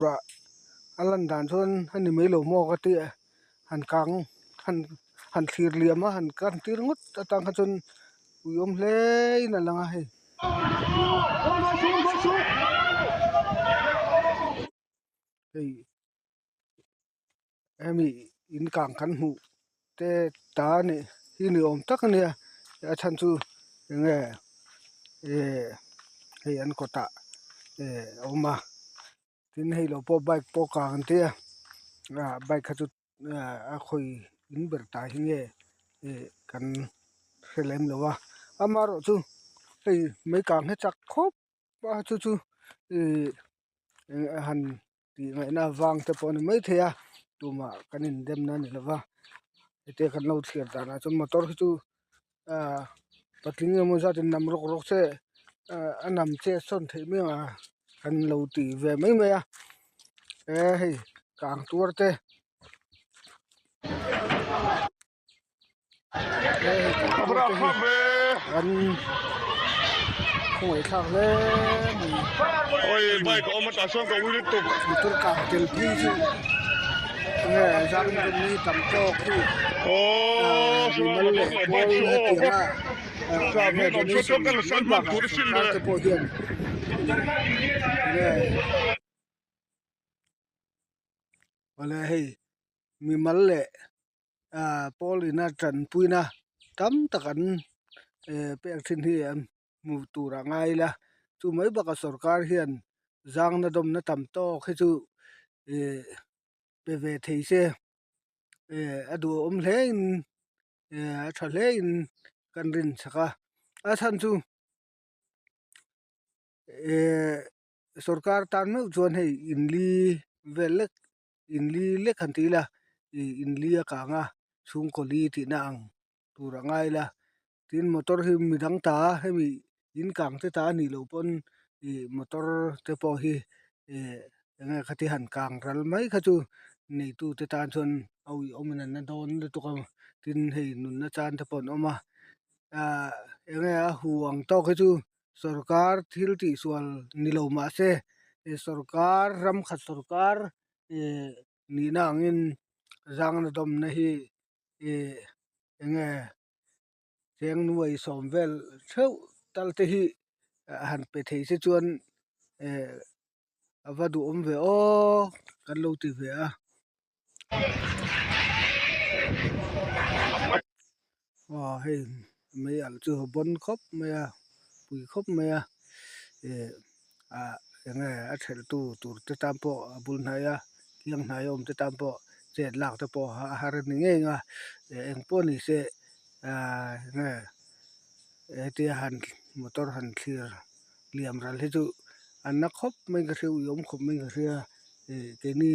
A lan dan chuan a ni mai lo maw ka ti a han kang han han thlir liam a han kan tir ngawt atang kha chuan ui awm hle in a lang a hei. Hei hemi in kang kan hmuh te ta a nih hi ni awm tak a nia a chhan chu enge eh hei an kawtah eh a awm a tin hei lo pawh bike pawh kang an tia ah bike kha chu ah a khawi in ber ta hi nge eh kan hre lem lo a amaherawh chu hei mai kang hi chak khawp a chu chu ih han tih ngaihna vang te pawh a ni maithei a tumah kan indem na a ni lo va hetia kan lo thlir danah chuan motor hi chu ah patling emaw zat in nam rawk rawk se ah a nam che sawn theih mai ang a kan lo ti ve mai mai a he hei kang tuar te. An khawngaih thlak hle mai motor kang tel phei chu enge zan mi tam tawk hi mimal leh pawl hetianga donation mai bakah sorkar te pawh hian enge awle hei mimal leh ah pawl ina tanpuina tam tak an eh pek thin hi an hmuh tur a ngai ila chu mai bakah sorkar hian zangna dawmna tam tawk hi chu eh pe ve thei se eh a duhawm hle in eh a tha hle in kan rin chak a a chhan chu eh sorkar tan meuh chuan hei inli vel lek inli lek han ti ila ih inli a kang a chhungkaw li tihna ang tur a ngai ila tin motor hi midang ta hemi in kang te ta anih loh pawn ih motor te pawh hi ih eng nge khati han kang ral mai kha chu neitu te tan chuan a uiawm in an la dawn lutuk a tin hei nunna chan te pawh an awm a ah eng nge a hu ang tawk hi chu sorkar thil tihsual ni lo mahse sorkar ram khat sorkar ih nihna angin zangna dawmna hi ih enge cheng nuai sawm vel theuh tal te hi han pe thei se chuan eh a va duhawm ve aw kan lo ti ve a. Aw hei mei alh chu a bawn khawp mai a pui khawp mai a ih ah eng nge a thelh tu tur te tan pawh a bul hnai a kiang hnai a awm te tan pawh chet lak te pawh a har a ni ngei ang a eng pawh ni se ah eng nge hetia han motor han thlir liam ral hi chu an na khawp mai ka hria uiawm khawp mai ka hria ih keini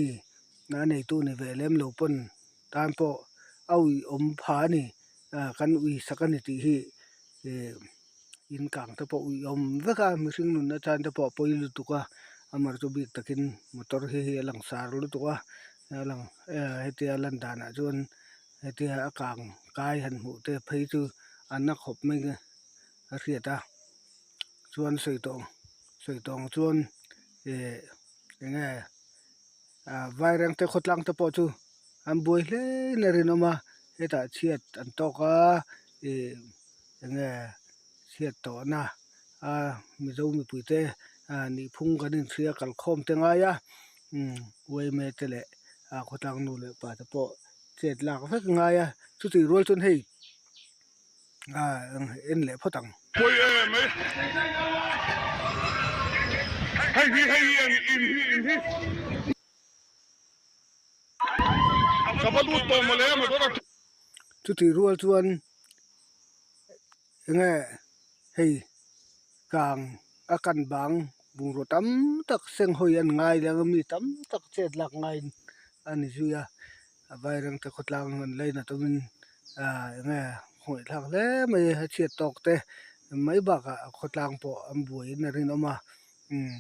a neitu ni ve lem lo pawn tan pawh a uiawm pha a ni ah kan ui sak a ni tih hi ih in kang te pawh uiawm vek a mihring nun atan te pawh a pawi lutuk a amaherawhchu chu bik takin motor hi hei a lang sar lutuk a a lang hetia lan danah chuan hetia a kang kai han hmuh te phei chu a na khawp mai a hriat a chuan sawi tawh sawi tawh ang chuan ih eng nge ah vairengte khawtlang te pawh chu an buai hle in a rinawm a hetah chhiat an tawk a ih eng nge chhiat tawhna a mizo mipui te ah nihphung kan inhria kalkhawm te ngai a umm uaime te leh ah khawtlang nu leh pa te pawh chet lak vek ngai a chutih rual chuan hei ah en leh phawt ang. Pawi em mai. Hei hi hei hi ani in hi in hi. Ka va lut tawh mawle a motor a. Chutih rual chuan enge hei kang a kan bang bungraw tam tak seng hawi an ngai leh anga mi tam tak chet lak ngaiin a ni zui a a vairengte khawtlang an lainat awmin ah enge khawngaih thlak hle mai a chhiat tawk te mai bakah khawtlang pawh an buaiin a rinawm a umm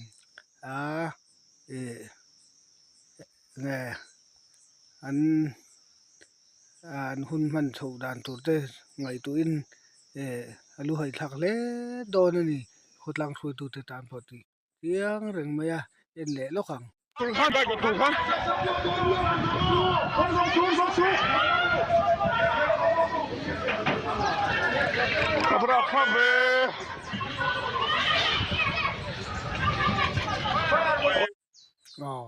ah ih enge an an hun hman chhoh dan tur te ngaihtuahin eh a lu haih thlak hle dawn a ni khawtlang hruaitute tan pawh tih chiang reng mai a en leh lawk ang. Tur khan bike tur khan. Ka kha ve. Aw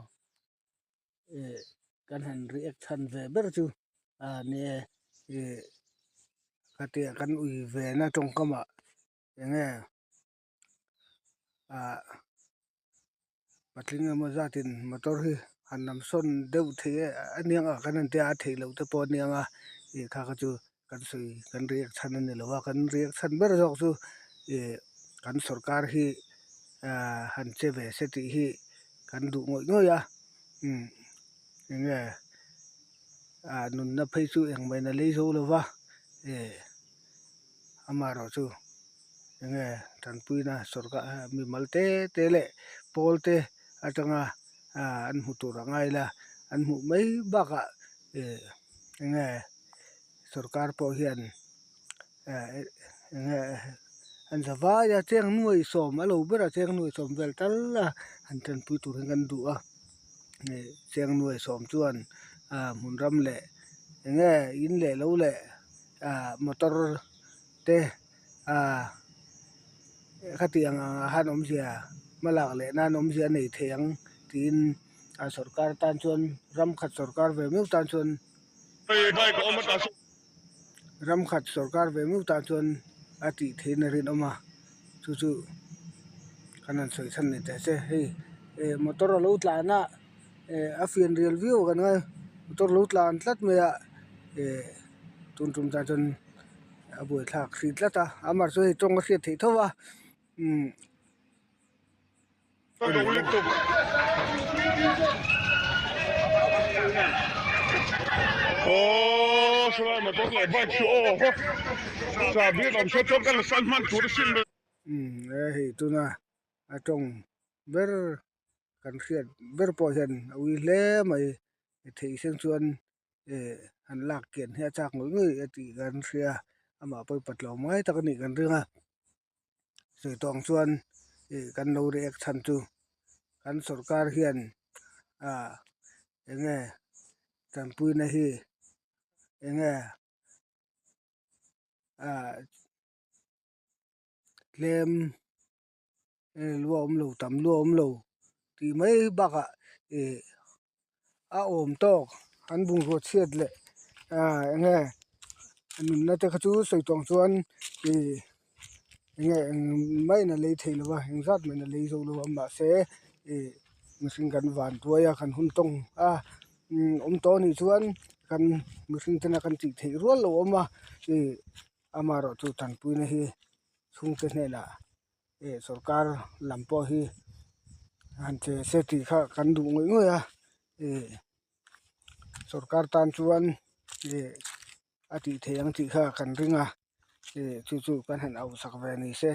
eh kan han react chhan ve ber chu a nia eh khatia kan ui ve na tawngkam ah enge ah patling emaw zatin motor hi han lam sawn deuh thei e a niang a kan han tia a theih loh te pawh a niang a ih kha kha chu kan sawi kan react chhan a ni lo a kan react chhan ber zawk chu ih kan sorkar hi ah han che ve se tih hi kan duh ngawih ngawih a umm enge ah nunna phei chu engmah in a lei zo lo va ih amaherawhchu enge tanpuina sorkar mimal te te leh pawl te atanga ah an hmu tur a ngai la an hmuh mai bakah ih enge sorkar pawh hian eh enge an za vai a cheng nuai sawm a lo ber a cheng nuai sawm vel tal a han tanpui tur hi kan duh a ih cheng nuai sawm chuan ah hmun ram leh enge in leh lo leh ah motor te ah khatiang ang ah khan awmzia hmalak leh nan awmzia a nei thei ang tiin a sorkar tan chuan ram khat sorkar ve meuh tan chuan ram khat sorkar ve meuh tan chuan a tih theihna rinawm a chu chu kan han sawi chhan ni teh se hei eh motor a lo tlan a eh a fian rial viau kan ngai motor lo tlan tlat mai a eh tun tum tan chuan a buaithlak hrih tlat a amah chu hei tawng a hriat theih tho a umm. Umm e hei tuna a tawng ber kan hriat ber pawh hian a ui hle mai theih seng chuan eh han lak kian hi a chak ngawih ngawih a tih kan hria amah pawh hi patlo mai tak a nih kan ring a. Sawi tawh ang chuan ih kan lo react chhan chu kan sorkar hian ah eng nge tanpuina hi eng nge ah tlem lu a awm lo tam lu a awm lo tih mai bakah ih a awm tawk an bungrua chhiat leh ah eng nge nunna te kha chu sawi tawng chuan ih eng nge eng maiin a lei thei lo va eng zat maiin a lei zo lo a mahse ih mihring kan van tuai a kan hun tawng a awm tawh anih chuan kan mihring tena kan tih theih rual lo a awm a ih amaherawhchu tanpuina hi chhungte hnenah. eh sorkar lam pawh hi han che se tih kha kan duh ngawih ngawih a eh sorkar tan chuan eh a tih theih ang tih kha kan ring a eh chu chu kan han auh sak ve ni se.